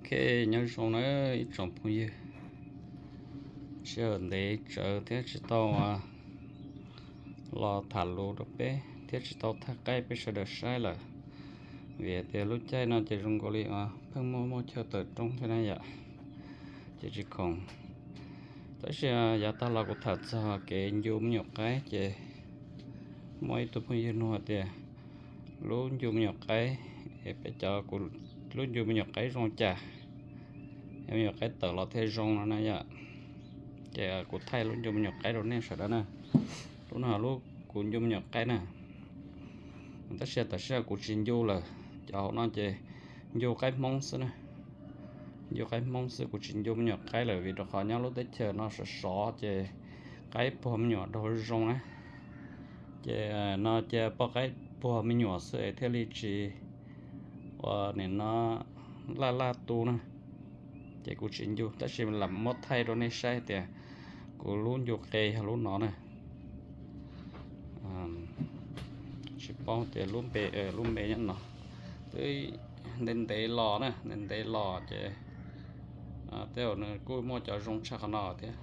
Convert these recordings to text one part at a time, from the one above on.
Ok, nyob zoo na ib tsoom phooj ywg. Sij hawm ntev tsawv thiab tsis tau los tham lus rau peb thiab tsis tau thaij qaib peb sawv daws saib lawm, vim tias lub caij no ces zoo nkaus li pheej muaj muaj chaw tawm rooj thiab na yom, ces tsis khoom. Tab sis yav tag los kuv tham txog kev ncu me nyuam qaib ces muaj ib tug phooj ywg nug hais tias lub ncu me nyuam qaib, es peb cov kuv lub ncu me nyuam qaib zoo cas, me nyuam qaib tawm los thiaj zoo no na yom. Ces kuv thaij lub ncu me nyuam qaib rau nej sawv daws na. Lub no lub kuv ncu me nyuam qaib na. Tab sis tam sim no kuv tsis ncu lawm, cov hauv no ces ncu qaib Hmoob xwb na. Ncu qaib Hmoob xwb, kuv tsis ncu me nyuam qaib lawm vim rau qhov nyob lub teb chaws no sov sov ces qaib puag me nyuam raug zoo na. Ces no cia poj qaib puag me nyuam xwb es thiaj li tsis ua nim no laj laj tu na. Ces kuv tsis ncu tab sis lam muab thaij rau nej saib tias kuv lub ncu qe yog lub no na. Tsis paub tias lub npe, lub npe nyob no. Twb ntev ntev los na, ntev ntev los ces tej zaum nws kuj muaj cov zoo tshaj qhov no thiab,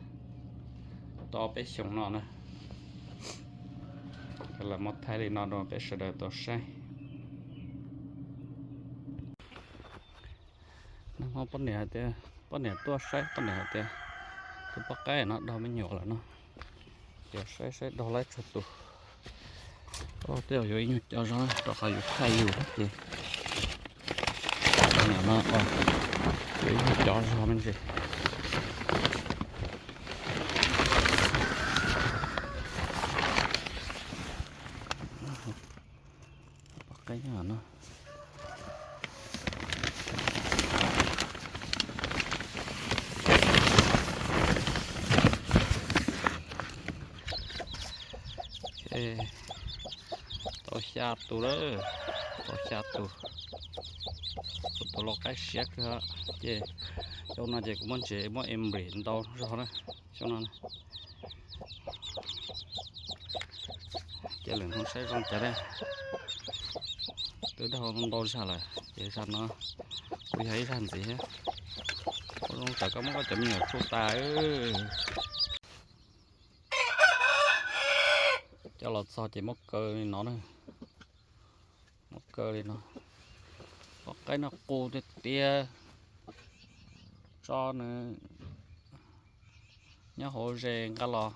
tau peb xyoos no na. Lam muab thaij li no rau peb sawv daws tau saib. Nag hmo poj niam hais tias, poj niam tuaj saib poj niam hais tias tus poj qaib no daug me nyuam lawm no. Ces saib saib daug laib tsuag tus. Tej zaum yuav ib nyuag cov zog rau qhov yus thaij yus ces poj niam no yuav ib nyuag cov zog me ntsis. Poj qaib no. Tau xya tus lawm, tau xya tus. Tus tus lau qaib siab kawg. Ces xyoo no ces kuv muaj ntses muaj embry ntau zog na, xyoo no. Ces lwm hnub saib zoo cas ne. Twb daug ntau zag lawm ces zag no kuv yog ib zag ntxiv thiab. Ua zoo tsam koj muab koj cov me nyuam tsuj tas. Coj los txog ces muab kaw li no na, muab kaw li no. Poj qaib no qus tiag tiag, tso nws nyob hauv ze nqa los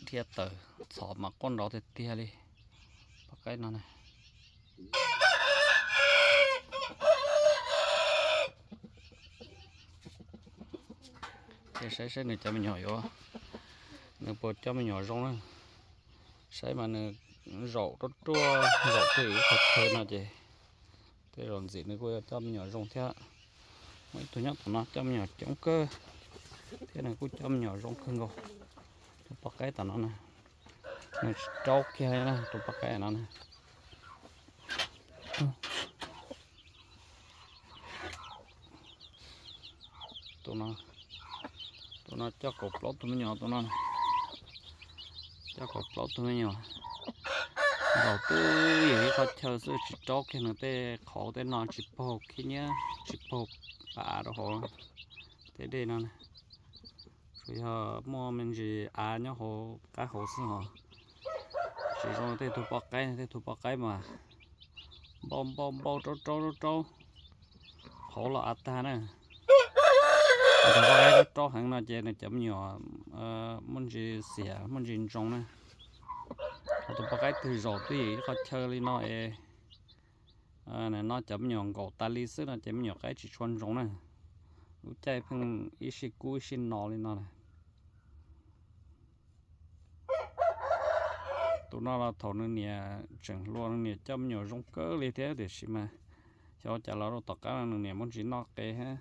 dhia tawm txhom mas quaj nrov tiag tiag li. Poj qaib no na. Ces saib saib nws cov me nyuam yuav, nws puas coj me nyuam zoo na. Saib mas nws zaum ruaj ruaj, zaum twj ywm ib qho chaw no ces tej zaum ntxim nws kuj yuav coj me nyuam zoo thiab. Muaj ib tug nyob tom no coj me nyuam coob kawg thiab nws kuj coj me nyuam zoo kawg nkaus. Tus poj qaib tom no na, nws tsis raub kiag li na, tus poj qaib no na. Tus no, tus no coj kaum plaub tug me nyuam, tus no coj kaum plaub tug me nyuam. Zaum twj ywm ib qho chaw xwb, tsis raub kiag nws tej qhauv tej no, tsis paug khib nyiab, tsis paug pas av rau hauv tej dej no na. Tsuas yog muaj me ntsis av nyob hauv qab hauv xwb os. Tsis zoo tej tug poj qaib, tej tug poj qaib mas npau npau npau, raub raub raub raub, hauv los av tag na. Tus poj qaib raub raub heev no ces nws cov me nyuam muaj ntsis xiam muaj ntsis ntsoov na. Ho tus poj qaib twg zaum twj ywm ib qho chaw li no es nws no cov me nyuam nkaum tas li xwb no ces me nyuam qaib tsis tshua ntsoov na. Lub caij pheej ib sij kub ib sij no li no na. Tus no los thaum nws niam tseem hluas nws niam coj me nyuam zoo kawg li thiab, tiam sis mas xyov cas los rau tom qab no nws niam muaj ntsis noj qe thiab.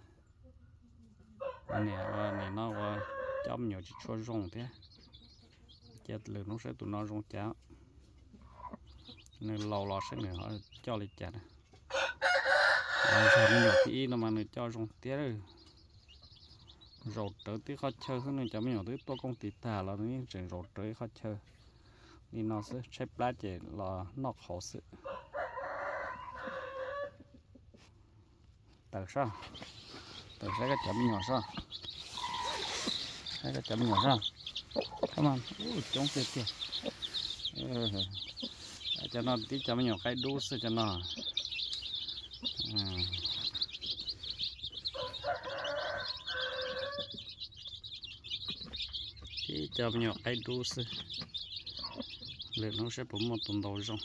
Niam ua nim no ua coj me nyuam tsis tshua zoo thiab. Cia lwm hnub saib tus no zoo cas, nws laus los saib nws ho coj li cas na. Zag me nyuam thib ib no mas nws coj zoo tiag. Zaum rawv tib qho chaw xwb, nws cov me nyuam twb tuaj kooj tis tag los nws yeej tseem zaum rawv ib qho chaw li no xwb, tshaib plab ces los noj qhauv xwb. Tawm sab, tawm saib koj cov me nyuam sab, saib koj cov me nyuam sab. Coob tiag tiag. Cov no tib cov me nyuam qaib dub xwb cov no. Tib cov me nyuam qaib dub xwb. Lwm hnub saib puas muaj tus ntau zoo.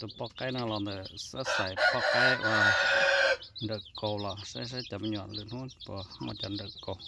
Tus poj qaib no los ntawm xab xais poj qaib uas nrawm kaus los saib saib cov me nyuam lwm hnub puas muaj cov nrawm kaus.